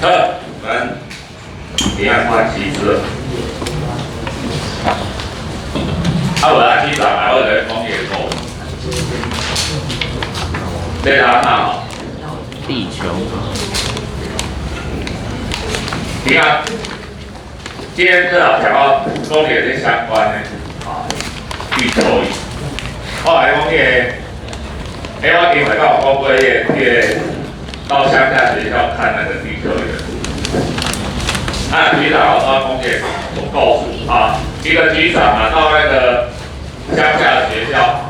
好，咱今仔看师资。啊，无咱起早来，我就咧讲伊个故事。这哪看吼？地球。你看，今天正好讲到讲起这相关的，啊，地球仪。我来讲彼个，欸，我顶回甲有讲过彼个到乡下学校看那个地球仪的。啊，局长，我讲这个故事啊，一个局长啊，到那个乡下的学校，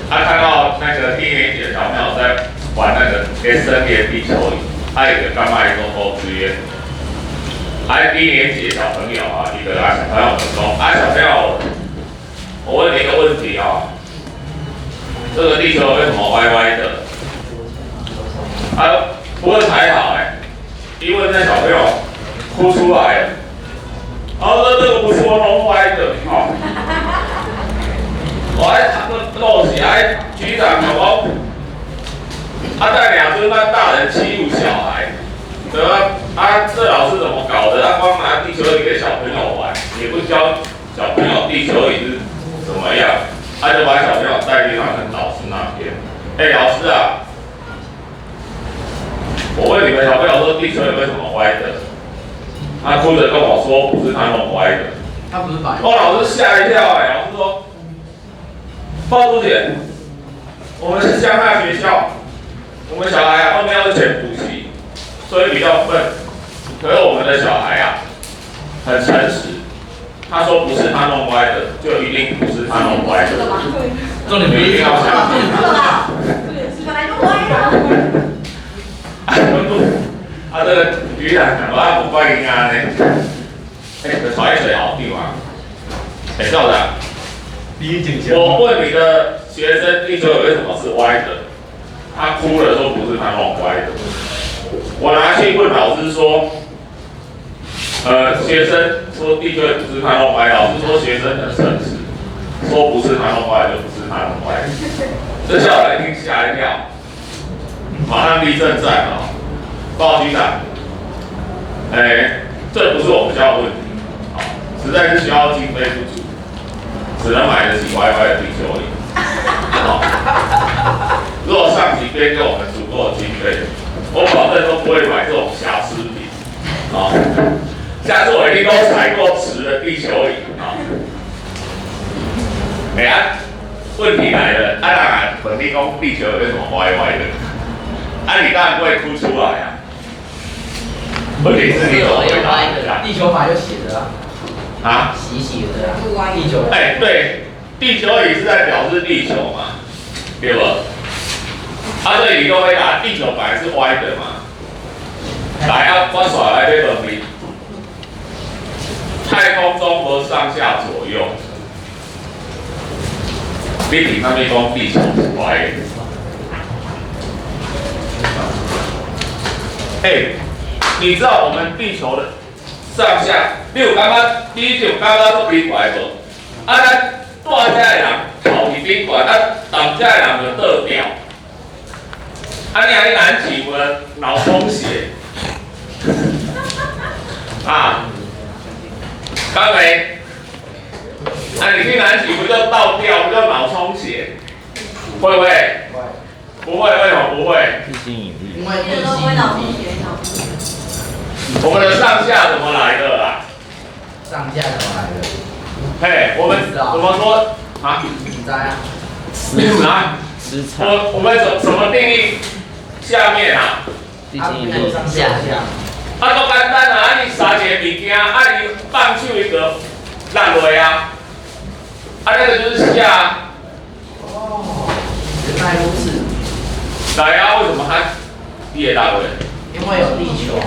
他看到那个低年级的小朋友在玩那个深夜地球仪，他伊就感觉伊讲好水的。啊，低年级的小朋友啊，伊就共小朋友们讲，啊，小朋友，我问你一个问题啊，这个地球为什么歪歪的？啊，不问还好哎，一问那小朋友哭出来了，啊，这个不是我弄歪的，哦，我还落起来，局长讲，啊，在两岁那大人欺负小孩，对吧？啊，这老师怎么搞的？他光拿地球仪给小朋友玩，也不教小朋友地球仪是怎么样，他就把小朋友带去他们老师那边。哎，老师啊，我问你们小朋友说地球仪为什么歪的？他哭着跟我说不是他弄歪的。他不是把。哦，老师吓一跳哎，老师说，鲍主姐，我们是乡下学校，我们小孩啊都没有钱补习，所以比较笨。可是我们的小孩啊，很诚实。他说不是他弄歪的，就一定不是他弄歪的。重点一定要相信。本来就歪的。啊，这个局长讲我不怪囡仔呢，哎，就揣去校长啊。哎，校长，我问你的学生地球为什么是歪的？他哭了说不是他弄歪的。我拿去问老师说，学生说地球不是他弄歪，老师说学生很诚实，说不是他弄歪就不是他弄歪。这校长一听吓一跳，马上立正站啊，报局长，哎，这不是我们学校的问题，好，实在是学校经费不足，只能买得起歪歪的地球仪。好，如果上级编给我们足够的经费，我保证都不会买这种瑕疵品。啊，下次我一定都采购直的地球仪啊。哎呀，问题来了，啊，人问你讲地球为什么歪歪的？啊，你当然不会哭出来啊。问题是你怎么回答？地球法就斜的啊。啊？斜斜的啊。地球。哎，对，地球仪是在表示地球嘛，对不？啊，所以你都回答地球本来是歪的嘛。来啊，我煞来欲问你，太空中无上下左右，你凭啥物讲地球是歪的？哎，你知道我们地球的上下，你有感覺？你就感覺足奇怪無？啊，咱住遮的人頭佇頂懸，啊，踮遮的人就倒吊。啊，你去南極無腦充血？啊，剛才，啊，你去南極不就倒吊，不就腦充血？會不會？不會，為什麼不會？地心引力。因為地心引力。我們的上下怎麼來的啦？上下怎麼來的？嘿，我們怎麼說啊？你知啊？啊？磁場。我們怎麼定義下面啊？地心引力。上下。啊，都簡單啊！啊，你撒一個物件，啊，你放手伊就落落啊，啊，那個就是下啊。哦，原來如此。來啊，為什麼它伊會落落？因為有地球啊。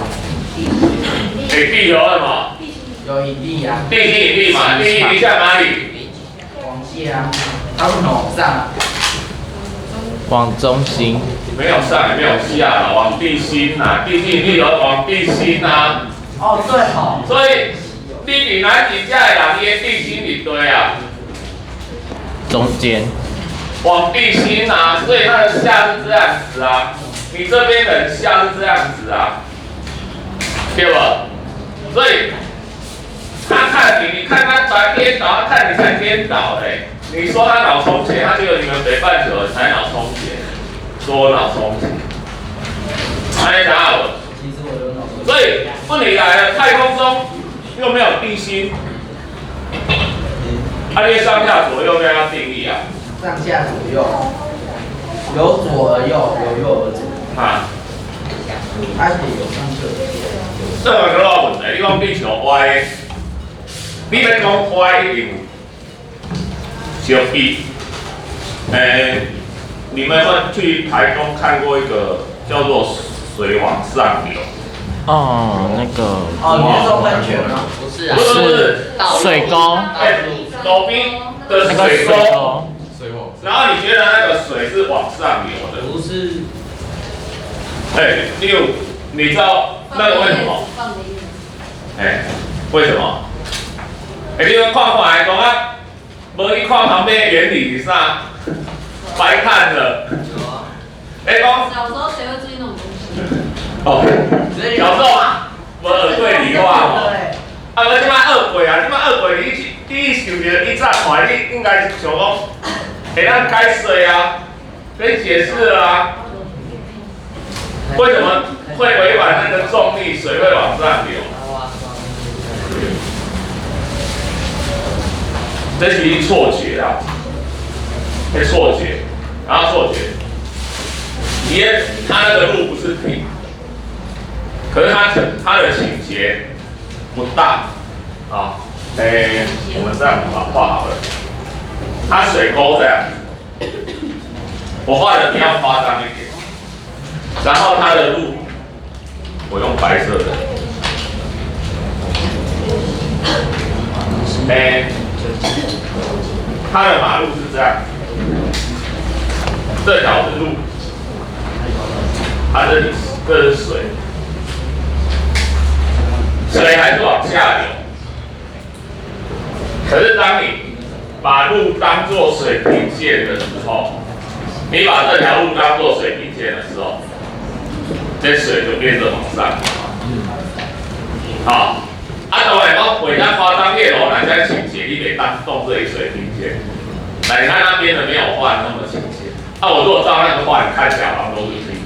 欸，地球什麼？有引力啊。地心引力嘛，地心引力在哪裡？往下啊，它為什麼往上啊？往中心。沒有上也沒有下，往地心啊，地心引力往地心啊。哦，對吼。所以你佇南極遮的人，伊的地心佇佗啊？中間。往地心啊，所以它的下是這樣子啊。你這邊的下是這樣子啊。對無？所以他看你，你看他才顛倒，他看你才顛倒嘞。你說他腦充血，他覺得你們北半球才腦充血，說我腦充血，按呢知無？其實我有腦充血。所以問題來了，太空中又沒有地心，啊，你上下左右要要定義啊？上下左右，由左而右，由右而左。啊，它是有上下。這個個問題，你講地球歪，你欲講歪一定有相比。你們有去台東看過一個叫做水往上流？哦，那個。哦，你是說噴泉嗎？不是啊，不是不是，水溝。欸，路邊的水溝，然後你覺得那個水是往上流的？不是。欸，你知道那個為什麼？欸，為什麼？欸，你們看看來講啊，無你看旁邊的原理是啥？白看了。欸，講。小時候誰會注意那種東西？哦，小時候無學過理化吼。啊，無這擺學過啊，這擺學過，你去，你想著你早看，你應該是想講，會當解釋啊，可以解釋啊。為什麼會違反那個重力，水會往上流？這是錯覺啊，會錯覺，然後錯覺，因為它那個路不是平，可是它的傾斜不大啊。欸，我們這樣把它畫好了，它水溝這樣，我畫的比較誇張一點。然後它的路，我用白色的。欸，它的馬路是這樣，這條是路，它這裡這是水，水還是往下流。可是當你把路當作水平線的時候，你把這條路當作水平線的時候，這水就變成往上。好，啊，當然講畫較誇張，彼個路若遮傾斜，你袂當當做水平線。來，你看那邊的沒有畫那麼傾斜。啊，我如果照那個畫，你看起來好像都是平，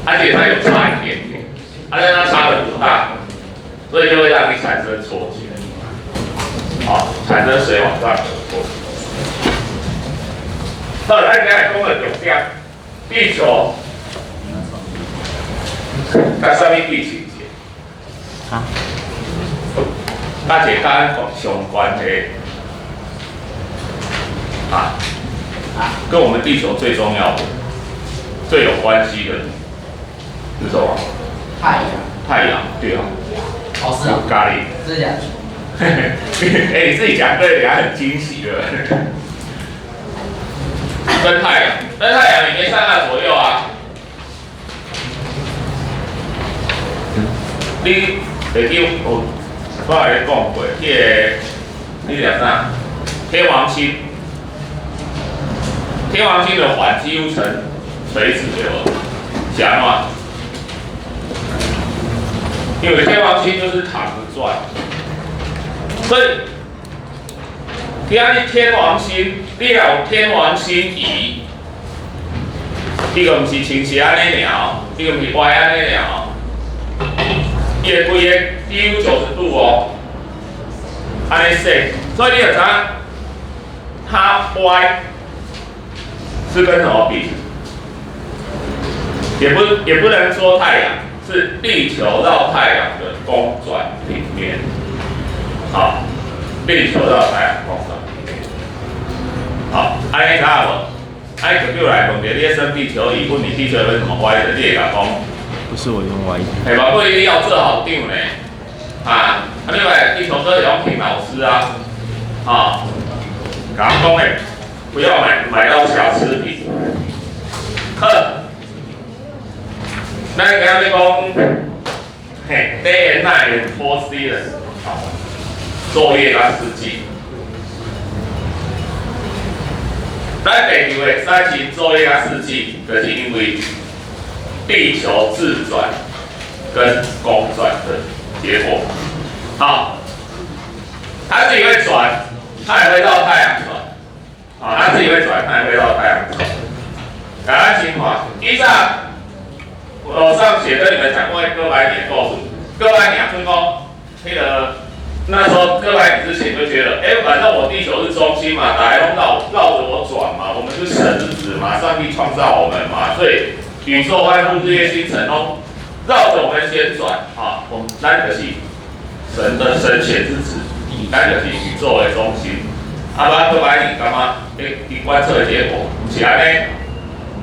而且它有差一點點，而且它差的不大，所以就會讓你產生錯覺。好，產生水往上流錯覺。好，咱今日講的重點，地球佮啥物比傾斜？啊？佮一個咱相關的啊，跟我們地球最重要的、最有關係的是什麼？太陽。太陽，對啊。哦，是啊。咖喱。真的假的？欸，你自己講對，你還很驚喜對不對？跟太陽，跟太陽你沒上下左右啊。你會記我，我來講過，彼個，彼個啥？天王星，天王星的環幾乎呈垂直對無？是按怎？因為天王星就是躺着轉，所以，今仔日天王星，你若有天王星儀，伊個毋是傾斜按呢爾，伊個毋是歪按呢爾，伊會規个幾乎90度哦，按呢說，所以你就知影，它歪是跟什麼比？也不能說太陽，是地球繞太陽的公轉平面。好，地球繞太陽公轉平面。好，按呢知影無？按呢就來問著，你咧算地球儀，問你地球為什麼歪的，你會共講？不是我用歪的。嘿，無不一定要做好定呢。啊，啊另外地球科要聽老師啊，啊，共講的，不要買到瑕疵品。好，咱今日講，嘿，day and night four seasons，好，晝夜佮四季。咱地球會使是晝夜佮四季，就是因為地球自轉，佮跟公轉的結果。好，它自己會轉，它也會繞太陽轉。啊，它自己會轉，它也會繞太陽轉。來，咱先看，以上我上節跟你們講過哥白尼的故事。哥白尼啊，春講，彼個那時候哥白尼之前就覺得，哎，反正我地球是中心嘛，大家攏繞著我轉嘛，我們是神之子嘛，上帝創造我們嘛，所以宇宙萬物、日月星辰攏繞著我們旋轉啊，我們咱就是神的神選之子，咱就是宇宙的中心。啊，哥白尼感覺，欸，伊觀測的結果毋是按呢，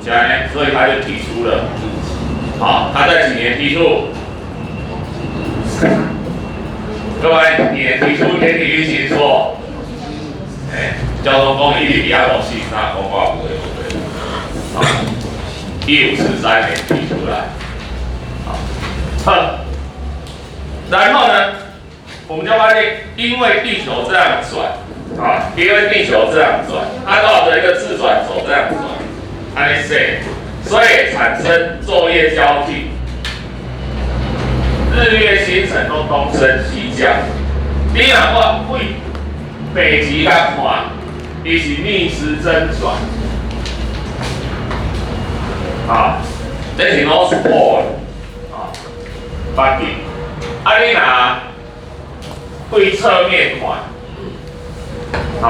毋是按呢，所以他就提出了，好，他在幾年提出？哥白尼提出天體運行說，欸，交通講伊佇遐5、4、3，講我有的無的，好，1543年提出來，好，好，然後呢，我們就發現，因為地球這樣轉，啊，因為地球這樣轉，它繞着一個自轉軸這樣轉，按呢說，所以產生晝夜交替，日月星辰都東升西降。你若看對北極來看，伊是逆時針轉，啊，這是 North Pole，啊，北極。啊，你若對側面看，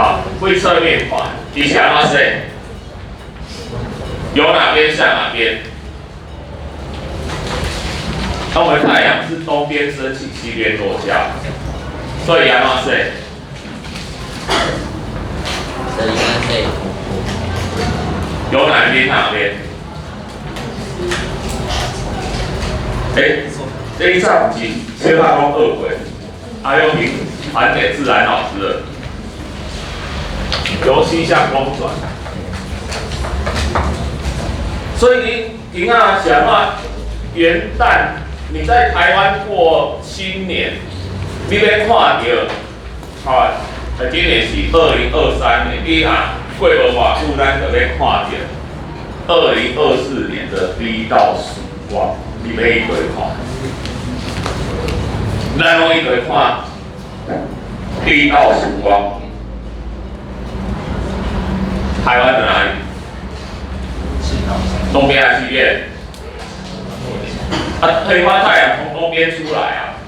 啊，對側面看，伊是按怎說？由哪邊向哪邊？那我們太陽是東邊升起，西邊落下，所以按怎說？這應該是由哪邊向哪邊？欸，這一上是小可講學過，阿用平還給自然老師了，由西向東轉。所以你今仔是按怎元旦，你在台灣過新年，你欲看著，吼，今年是2023年，你若過無偌久，咱就欲看著2024年的第一道曙光，你欲去佗看？咱攏去佗看第一道曙光，台灣的哪裡？東邊還是西邊？啊，對方太陽從東邊出來啊，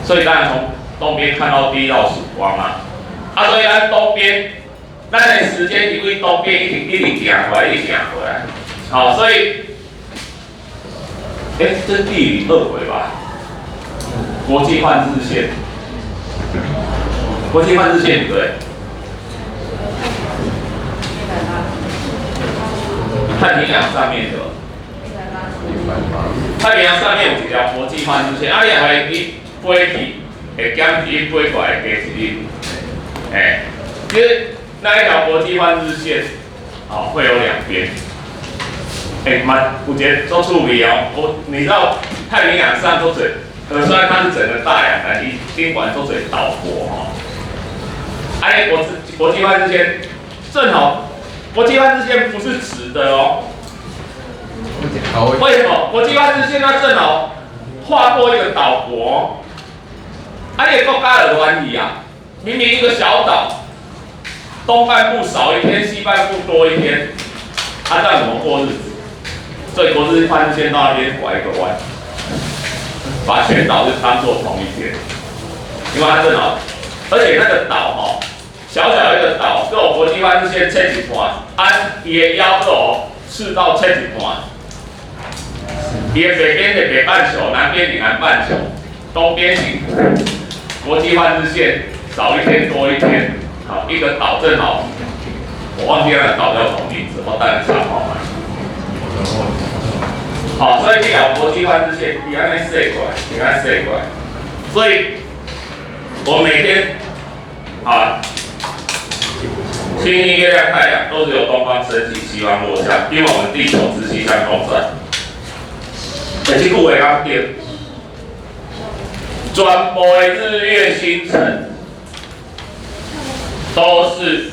所以當然從東邊看到第一道曙光啊。啊，所以咱東邊，咱的時間是對東邊一直一直行過來，一直行過來。好，所以，欸，這是地理二軌吧？國際換日線，國際換日線對。太平洋上面的，太平洋上面有一條國際換日線，啊，你若予伊飛去，會減一日，飛過來會加一日。欸，其實那一條國際換日線，哦，會有兩邊。欸，嘛有一个足趣味哦，我你知道太平洋上足濟，雖然它是整個大洋，但伊頂懸足濟島國吼。啊，國際換日線正好。國際換日線不是直的哦。為什麼？國際換日線它正好跨過一個島國，啊，這個國家就亂去啊！明明一個小島，東半部少一天，西半部多一天，啊，這樣怎麼過日子？所以國際換日線到那邊拐一個彎，把全島就當做同一天，因為它正好，而且那個島吼。小小一個島，閣予國際換日線切一半，啊，伊的腰閣予赤道切一半，伊的北邊是北半球，南邊是南半球，東邊是國際換日線少一天多一天，好，一個島正好，我忘記那個島叫什麼名字，我等下查看覓。好，所以這條國際換日線，伊按呢踅過來，伊按呢踅過來，所以我每天，啊。星星、月亮、太陽都是由東方升起，西方落下，因為我們地球自西向東轉。欸，這句話敢對？全部的日月星辰都是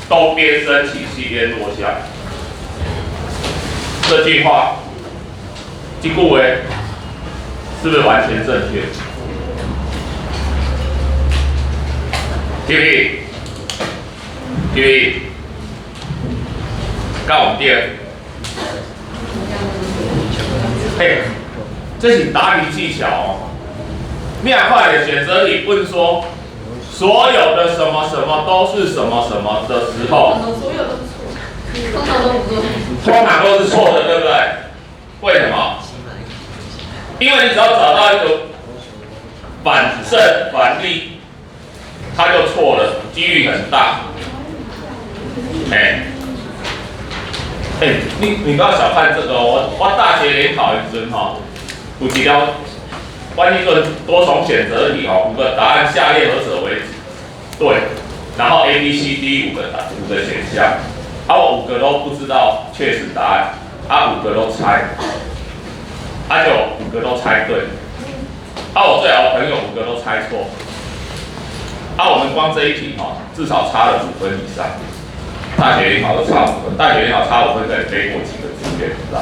東邊升起，西邊落下。這句話，這句話是不是完全正確？對不對？對不對？敢有對？嘿，這是答題技巧哦。你若看著選擇題問說，所有的什麼什麼都是什麼什麼的時候，所有都錯，通常都不錯，通常都是錯的，對不對？為什麼？因為你只要找到一個反正反例，它就錯了，幾率很大。哎，哎，你不要小看這個哦，我大學聯考的時陣吼，有一條關於個多重選擇題哦，五個答案下列何者為對，然後 A、B、C、D 五個選項，啊我五個都不知道確實答案，啊五個都猜，啊就五個都猜對，啊我最好的朋友五個都猜錯，啊我們光這一題吼，至少差了五分以上。大學聯考都差五分，大學聯考差五分，可以飛過幾個志願，知道？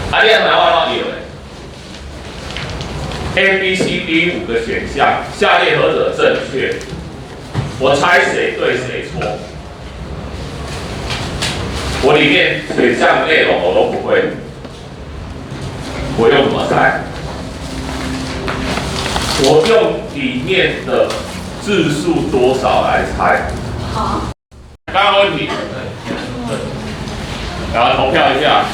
啊，你來我怎樣？A、B、C、D 五個選項，下列何者正確？我猜誰對誰錯？我裡面選項內容我都不會，我用什麼猜？我用裡面的字數多少來猜。好。剛剛問題，然後投票一下，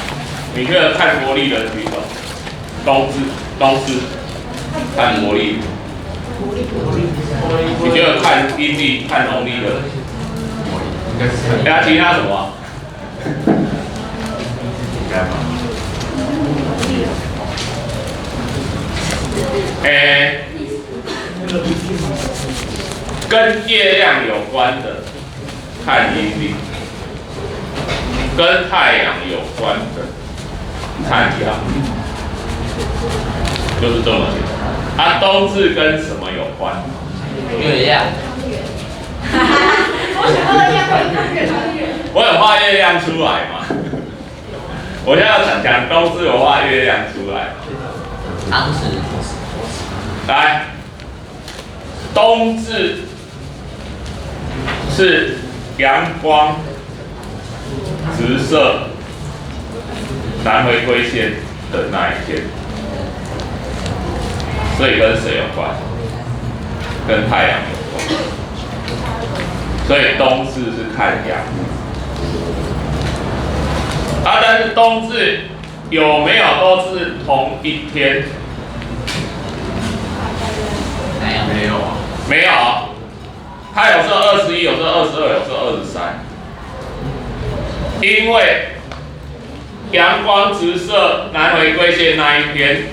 你覺得看國曆的舉手，冬至，冬至，看國曆，你覺得看陰曆、看農曆的？應該是。大家其他什麼？應該吧。欸，跟月亮有關的。看陰曆，跟太陽有關的看陽曆，就是這麼簡單。啊，冬至跟什麼有關？月亮。我有畫月亮出來嗎？我現在要講冬至，我畫月亮出來。當時。來，冬至是陽光直射南回歸線的那一天，所以跟誰有關？跟太陽有關。所以冬至是看陽。啊，但是冬至有沒有都是同一天？沒有啊，沒有。它有時候21，有時候22，有時候23。因為陽光直射南回歸線那一天，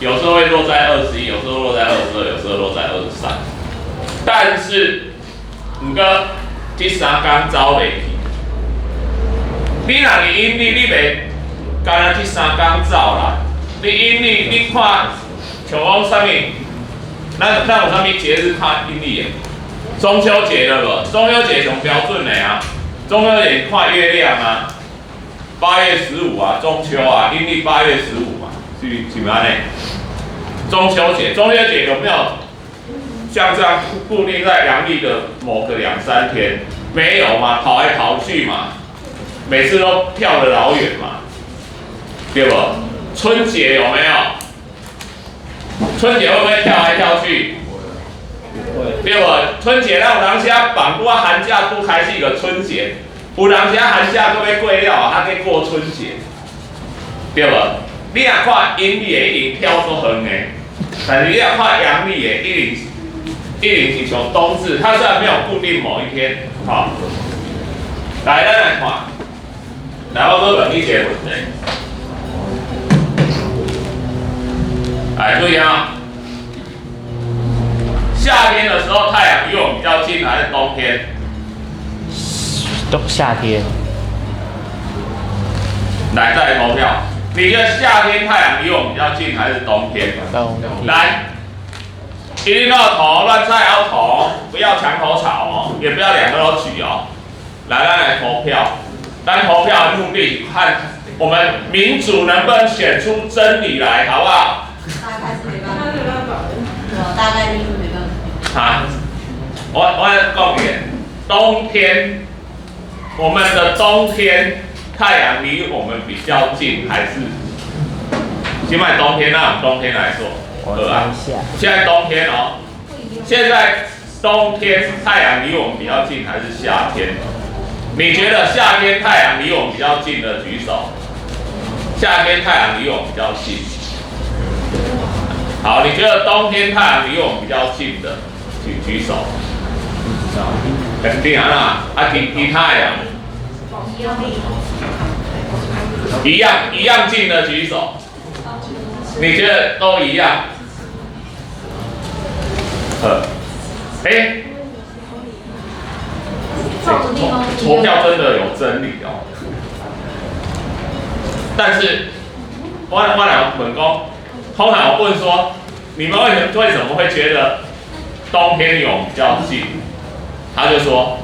有時候會落在21，有時候落在22，有時候落在23。但是，毋過這三工走袂去。你若是陰曆，你袂干焦這三工走啦。你陰曆，你看像講啥物，咱有啥物節日看陰曆的？中秋節對無？中秋節上標準的啊，中秋節看月亮啊，8月15啊，中秋啊，陰曆八月十五嘛，是毋是按呢？中秋節，中秋節有沒有像這樣固定在陽曆的某個兩三天？沒有嘛，跑來跑去嘛，每次都跳得老遠嘛，對不？春節有沒有？春節會不會跳來跳去？對無？春節咱有當時放拄仔寒假拄開始個春節，有當時寒假閣欲過了啊，還閣過春節，對無？你若看陰曆的一定跳足遠的，但是你若看陽曆的，一定是像冬至，它雖然沒有固定某一天，好，來，咱來看，來，我閣問你一個問題，來，注意啊。夏天的時候，太陽離我們比較近，還是冬天？冬夏天。來，再來投票。你覺得夏天太陽離我們比較近，還是冬天？冬天。來，一定要投，亂猜也要投，不要牆頭草哦，也不要兩個都舉哦。來，來來投票。單投票的目的，看我們民主能不能選出真理來，好不好？大概率是沒辦法。啊，我講一下，冬天，我們的冬天，太陽離我們比較近，還是？現在冬天，那我們冬天來說，我對吧？猜一下。現在冬天哦，現在冬天太陽離我們比較近，還是夏天？你覺得夏天太陽離我們比較近的舉手。夏天太陽離我們比較近。好，你覺得冬天太陽離我們比較近的，舉舉手。不知道。肯定啊，啊，其他的一樣一樣近的舉手。你覺得都一樣？哎，投票真的有真理哦。但是，我來問講，通常我問說，你們為什麼會覺得冬天離我們比較近？他就說，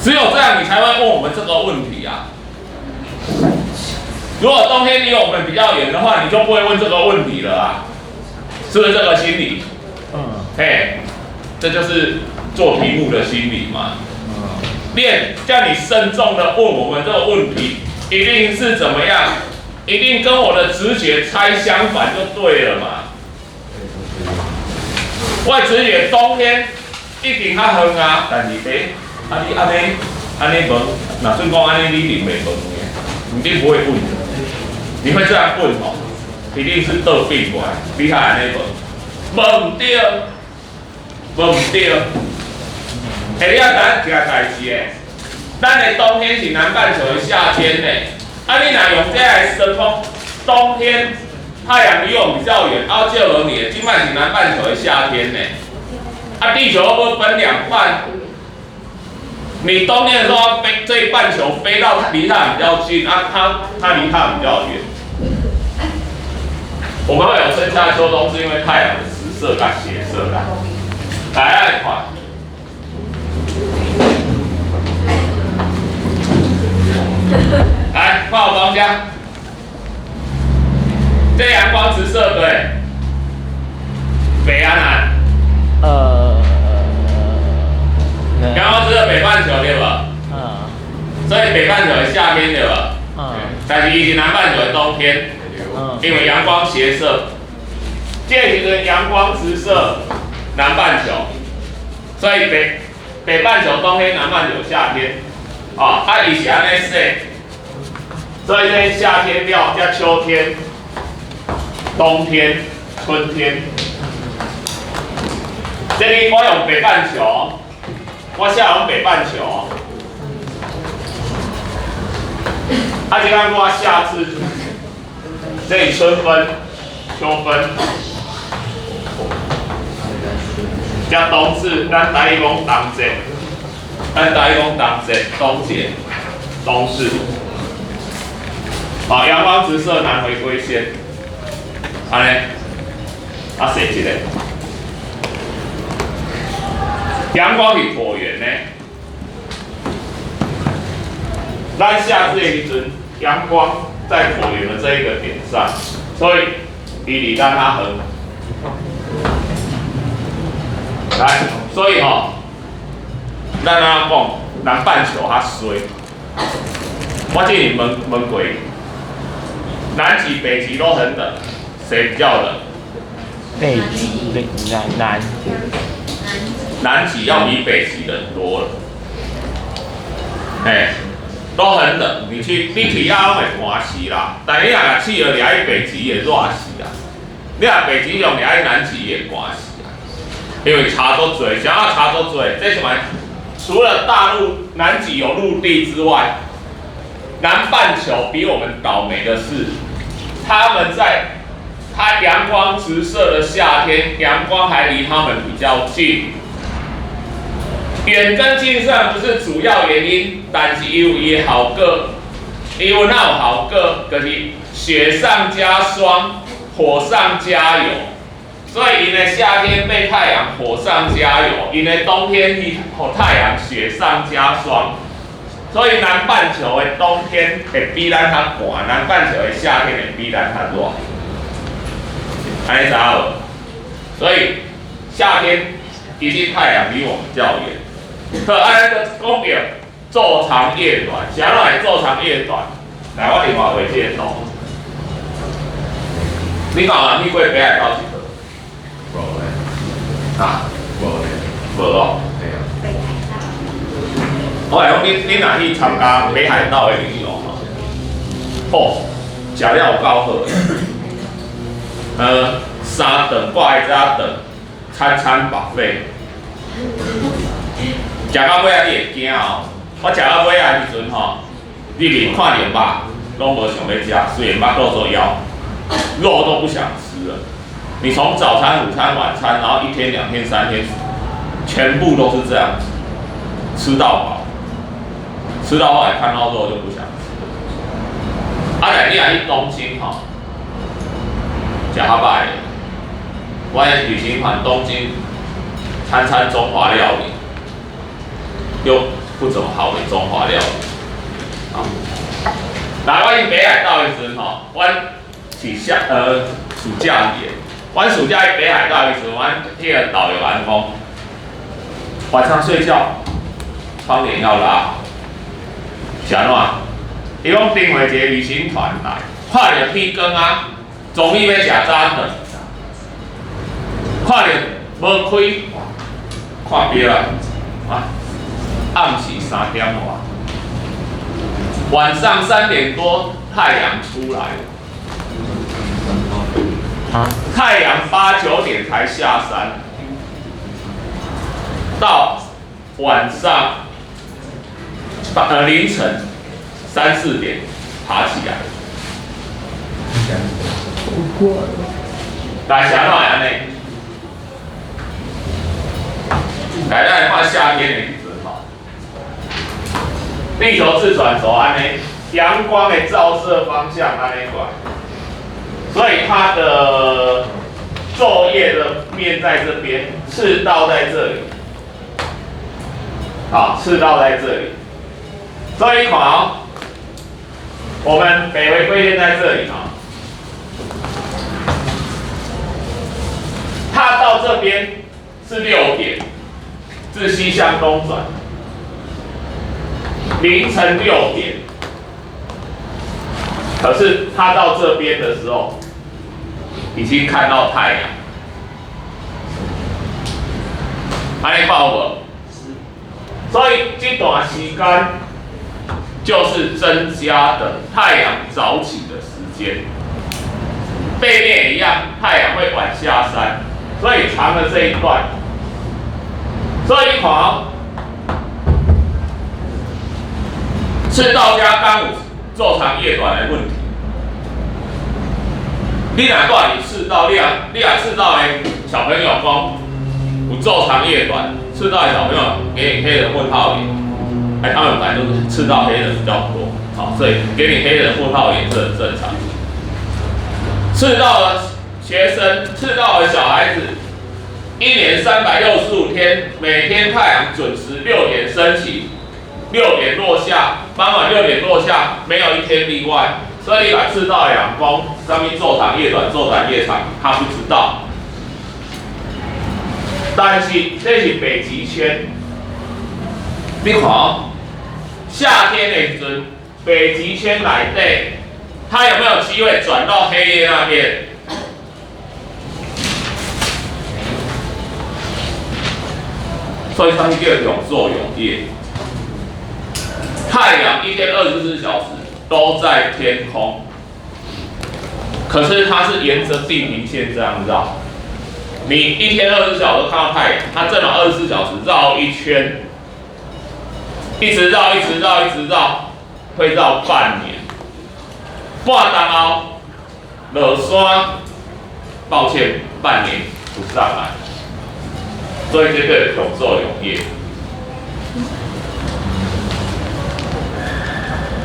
只有這樣你才會問我們這個問題啊。如果冬天離我們比較遠的話，你就不會問這個問題了啊，是不是這個心理？嗯。嘿，這就是做題目的心理嘛。練叫你慎重的問我們這個問題，一定是怎麼樣？一定跟我的直覺猜相反就對了嘛。我的直覺冬天一定較遠啊，但是欸，啊你按呢按呢問，若算講按呢你一定袂問的，你一定不會問的。你會這樣問哦，一定是倒變過來，你才按呢問，問毋對，問毋對。欸，你要知影一個代誌的，咱的冬天是南半球的夏天呢。啊，你若用這來算講，冬天太陽離我們比較遠，啊，照落去的，這擺是南半球的夏天呢。啊，地球會分兩半，你冬天的時候飛這一半球飛到離它比較近，啊，它離它比較遠。我們會有春夏秋冬，是因為太陽的直射跟斜射啦。來，來看。來，看我講這，這陽光直射對，北啊南。陽光直射北半球對吧？嗯。所以北半球的夏天對吧？嗯。但是伊是南半球的冬天。因為陽光斜射，這個時陣陽光直射南半球，所以北半球冬天，南半球夏天。哦，啊，伊是按呢說，所以這夏天了，才秋天、冬天、春天。這裡我用北半球，我寫用北半球。啊，這個我夏至，這裡春分、秋分，才冬至，咱台語講冬節。咱台語講冬節、冬節、冬至。好，陽光直射南回歸線，按呢，啊，寫一個。陽光是橢圓的，咱夏至的時陣，陽光在橢圓的這一個點上，所以伊離咱較遠。來，所以吼，咱按怎講，南半球較衰。我之前問問過，南極、北極都很冷，誰比較冷？北極、北南南。南極要比北極冷多了，哎，都很冷。你去遐攏會寒死啦。但你若試落掠去北極會熱死啊！你若北極熊掠去南極也寒死啊！因為差足濟，啥差足濟？這什麼？除了大陸南極有陸地之外，南半球比我們倒霉的是，他們在它陽光直射的夏天，陽光還離他們比較近。遠跟近雖然不是主要原因，但是伊有伊的效果。伊有哪有效果？就是雪上加霜，火上加油。所以𪜶的夏天被太陽火上加油，𪜶的冬天去予太陽雪上加霜。所以南半球的冬天會比咱較寒，南半球的夏天會比咱較熱。按呢知影無？所以夏天一定太陽離我們較遠。好，按呢個講到晝長夜短，啥物會晝長夜短？來，我另外畫這個圖。你敢有去過北海道佚佗？無咧。啊？無咧。無哦。嘿啊。我來講，你若去參加北海道的旅遊吼，哦，食了有夠好。三頓掛在遮頓，餐餐 buffet。食到尾仔你會驚哦！我食到尾仔時陣吼，入去看著肉，攏無想欲食，雖然腹肚做枵，肉都不想吃了。你從早餐、午餐、晚餐，然後一天、兩天、三天，全部都是這樣子，吃到飽，吃到後來看到肉就不想吃了。啊，來你若去東京吼，食較歹的，我旅行團東京，餐餐中華料理。又不怎麼好的中華料理，好，來，我去北海道的時陣吼，阮是暑假去的，阮暑假去北海道的時陣，阮彼個導遊按講，晚上睡覺窗簾要拉好，是按怎？伊講頂回一個旅行團來，看著天光啊，終於欲食早頓，看著無開，看錶啊，啊！暗時3點外，晚上3點多太陽出來了，啊？太陽8、9點才下山，到晚上凌晨3、4點爬起來。來，啥怎會按呢？來，咱來看夏天的時陣吼。地球自轉軸按呢，陽光的照射方向按呢過來，所以它的晝夜的面在這邊，赤道在這裡，好，赤道在這裡，所以看哦，我們北回歸線在這裡啊，它到這邊是6點，自西向東轉。凌晨6點，可是他到這邊的時候，已經看到太陽。按呢看有無？所以這段時間就是增加的太陽早起的時間。背面也一樣，太陽會晚下山，所以長了這一段。所以你看哦，赤道家敢有晝長夜短的問題？你若住佇赤道，你若赤道的小朋友講有晝長夜短，赤道的小朋友給你黑人問號臉，哎，他們本來就是赤道黑人比較多，好，所以給你黑人問號臉是很正常。赤道的學生，赤道的小孩子，一年365天，每天太陽準時6點升起，6點落下，傍晚6點落下，沒有一天例外。所以你把赤道的陽光上面晝長夜短，晝短夜長，他不知道。但是這是北極圈，你看哦，夏天的時陣，北極圈內底，它有沒有機會轉到黑夜那邊？所以它叫永晝永夜。太陽一天24小時都在天空，可是它是沿着地平線這樣繞。你一天24小時看到太陽，它正好24小時繞一圈，一直繞，一直繞，一直繞，會繞半年。半冬後落山，抱歉，半年不上來。所以這個永晝永夜。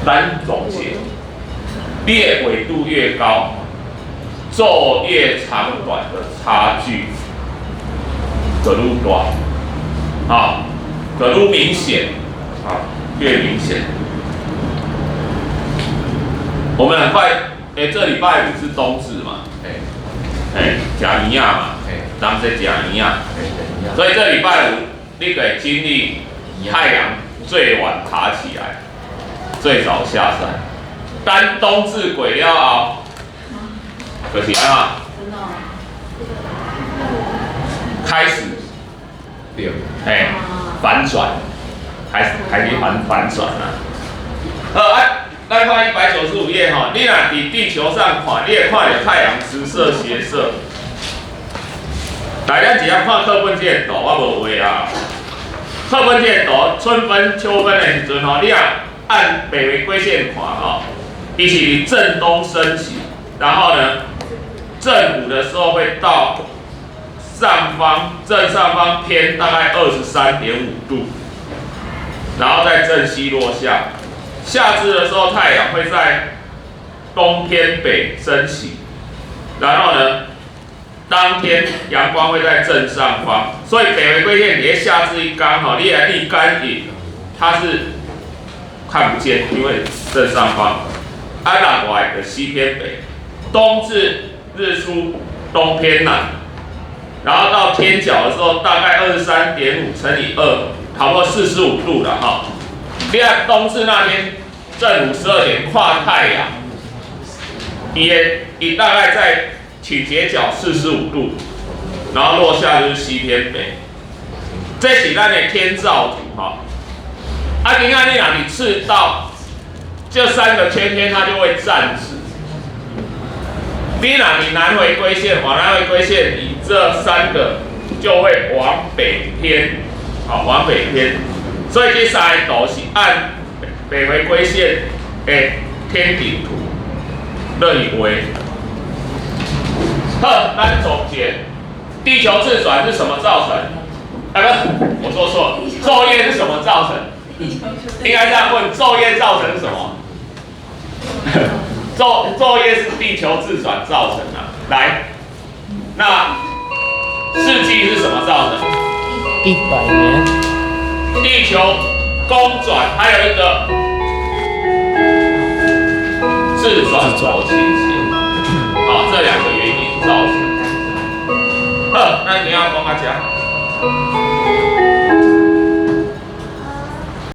咱總結，你的緯度越高，晝夜長短的差距就愈大，啊，就愈明顯，啊，越明顯。我們很快，這禮拜五是冬至嘛？嘿，食圓仔嘛，人說食圓仔，所以這禮拜五你會經歷太陽最晚爬起來，最早下山。等冬至過了後，就是按怎？開始，嘿，反轉，開始反轉啦。好啊，咱看195頁吼，你若佇地球上看，你會看著太陽直射斜射。來，咱直接看課本這個圖，我無畫啊。課本這個圖，春分、秋分的時陣吼，你若按北回歸線看吼，伊是正東升起，然後呢，正午的時候會到上方正上方偏大概23.5度，然後再正西落下。夏至的時候，太陽會在東偏北升起，然後呢，當天陽光會在正上方，所以北回歸線佇夏至一剛好，你來立竿影，它是看不見，因為正上方。啊，另外的西偏北，冬至日出東偏南，然後到天角的時候，大概23.5乘以2，差不多45度了哈。你看冬至那天正午12點看太陽，伊大概在傾斜角四十五度，然後落下就是西偏北。這是咱的天照圖哈。啊，今仔你若佇赤道，這三個圈圈它就會站直。你若佇南回歸線，往南回歸線，你這三個就會往北偏，好，往北偏。所以這三個圖是按北回歸線的天頂圖來畫。好，咱總結，地球自轉是什麼造成？哎，不，我說錯了，晝夜是什麼造成？應該這樣問：晝夜造成什麼？晝夜是地球自轉造成的。來，那四季是什麼造成？100年。地球公轉，還有一個自轉軸傾斜。好，這兩個原因造成。好，那你要講到這。